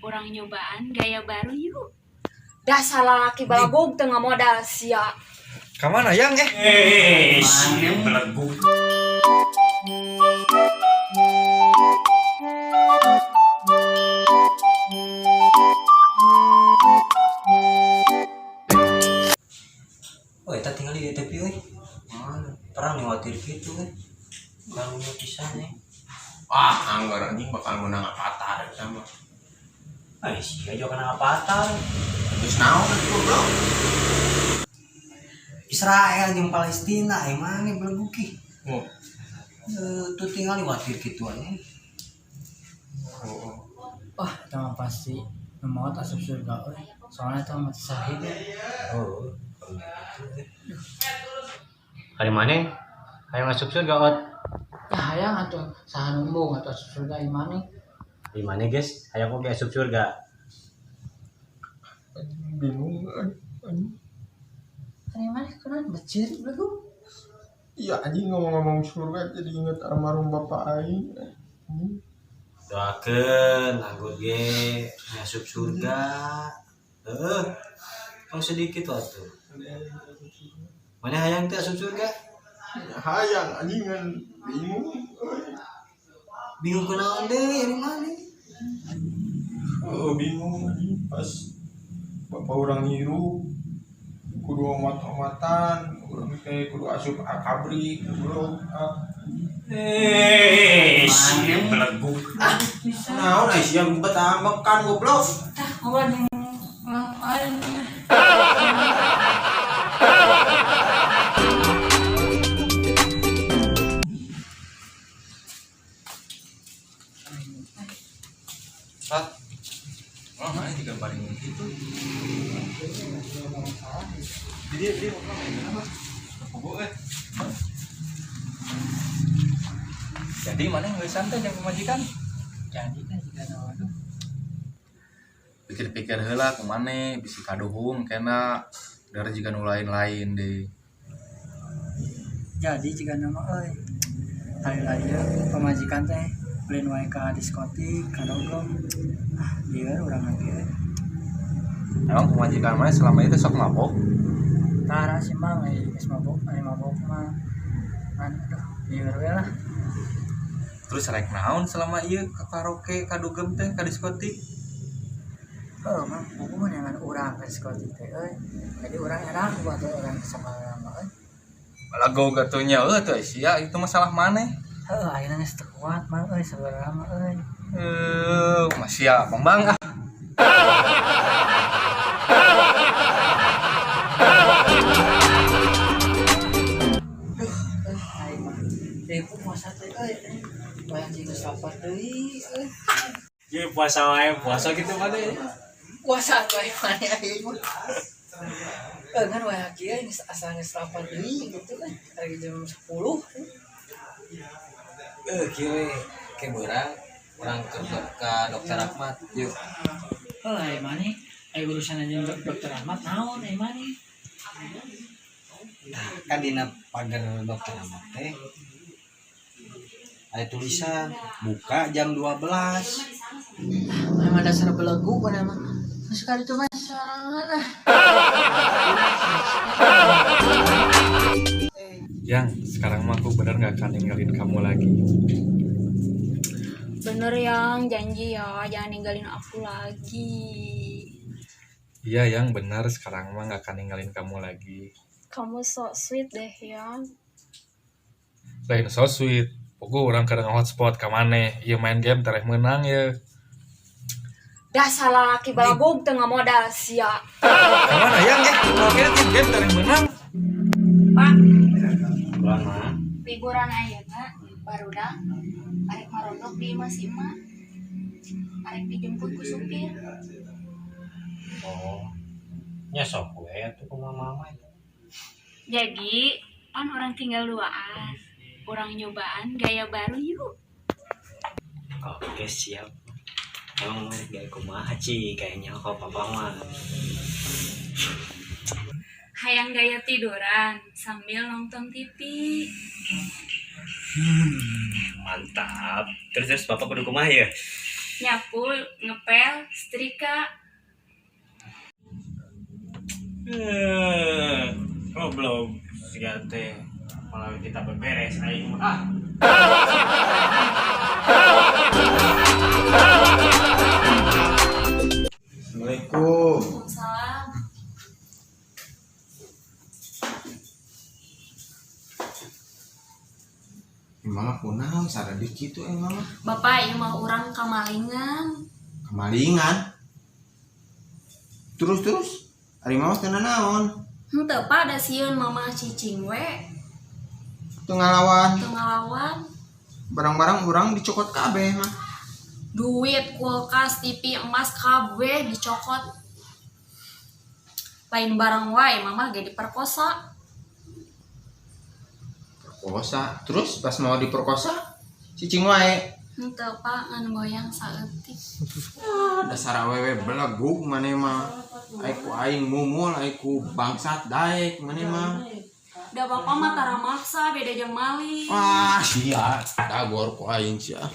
Urang nyobaan gaya baru yuk. Dasar lalaki balagog teu ngamodal sia. Kamana yang eh? Eh, si beleguk. Oh, eta tinggal di tepi euy. Mana? Perang khawatir gitu euy. Karunya pisan eh. Ah, anggar anjing bakal menang Avatar sama. Ah, sia juga kena Avatar. Terus naon atuh goblok? Israel jeung Palestina eh mana beleguk ih. Oh. Tuh tinggal khawatir gitu anjing. Oh. Wah, itu mah pasti nu maot asup surga euy. Soalnya itu mah syahid ya. Oh. Hari mana? Hayang asup surga ot. Ya hayang atuh saha nu embung atuh asup surga ieu maneh. Di mana guys? Hayang oge asup surga. Bingung anjing. Ari maneh kunaon becir beleguk. Iya anjing ngomong-ngomong surga jadi inget almarhum bapak aing. Anjing. Doakeun anggur ge asup surga. Heeh. Tong sedikit atuh. Mana hayang teh asup surga? Hayang anjing kan bingung euy. Bingung kunaon deui ari maneh? Oh, bingung anjing pas bapak urang ngirup kudu omat-omatan urang teh kudu asup akabri goblok ah. Eh, si beleguk. Ah, bisa. Naon ai sia bet ambekan goblok. Tah ngobrol jeung orang lain. Sat. Oh, mana juga paling gitu. Jadi dia mau main apa? Bobo eh. Jadi mana yang santai yang pemajikan? Jadi kan jika waduh. Pikir-pikir heula kumane bisi kaduhung kena dari jika nu lain-lain deh. Jadi jika nama euy. Hari raya pamajikan teh ulin wae ka diskotik, ka dogem. Ah, lieur urang lagi euy. Emang pemajikan mana selama itu sok mabok? Tara sih mang ai geus mabok, ai mabok mah. Ngan aduh, lieur we lah. Terus rek naon selama ieu ke karaoke, ka dugem teh, ka diskotik? Heuh, mang buku mah neangan urang ka diskotik teh euy. Jadi urang enak buat urang sama mah euy. Balago gatunya eueuh tuh sia itu masalah maneh. Heuh, ayeuna geus teu kuat mang euy sabarana mah euy. Eh, masih ya, Bang Bang ah. Duh, euy aing mah. Ribu puasa teh euy. Wayah jeung geus lapar deui euy. Ye puasa wae, puasa gitu mana ya? Puasa atuh aing mah aing mah. Eh, ngan wayah kieu geus asa geus lapar deui gitu kan. Lagi jam 10. Eh, kieu we ke beurang urang ke dokter Ahmad yuk. Heuh, aing mah nih aya urusan jeung dokter Ahmad naon aing mah nih. Nah, kan dina pagar dokter Ahmad teh ada tulisan buka jam 12. Emang dasar belegu kan emang. Sekali itu mah sorangan ah. Yang sekarang mah aku bener gak akan ninggalin kamu lagi. Bener yang janji ya, jangan ninggalin aku lagi. Iya yang benar sekarang mah gak akan ninggalin kamu lagi. Kamu so sweet deh ya. Lain so sweet. Pokoknya orang kadang hotspot ka maneh. Ieu main game tereh menang ya. Dasar lalaki balagog teu ngamodal sia. Kamana yang eh? Oke, game tereh menang. Pak, Bulan mah. liburan ayeuna barudak arek marodok di imah si emak. Arek dijemput ku supir. Oh. Nya sok we atuh kumaha mama itu. Jadi, kan orang tinggal duaan. Urang nyobaan gaya baru yuk. Oke, siap. Emang merek gaya kumaha Ci kayaknya kok papa mah. Hayang gaya tiduran sambil nonton TV. Mantap. Terus terus bapak kudu kumaha ya? Nyapu, ngepel, setrika. Eh, goblok siga teh malah kita beberes aing mah. Ah. Assalamualaikum. Waalaikumsalam. Mama kunaon saradih kitu mama? Bapak ieu mah urang kamalingan. Kemalingan. Terus terus ari mama teu naon? Henteu Pak, da sieun mama cicing we. Teu ngalawan. Teu ngalawan. Barang-barang urang dicokot kabeh mah. Duit, kulkas, TV, emas kabeh dicokot. Lain barang wae mama ge diperkosa. Perkosa. Terus pas mau diperkosa cicing wae. Henteu Pak, ngan goyang saeutik. Ah, dasar awewe belegug maneh mah. Ai ku aing mumul, ai ku bangsat daek maneh mah. Da bapak mah tara maksa beda jeung maling. Wah, sia, dagor ku aing sia.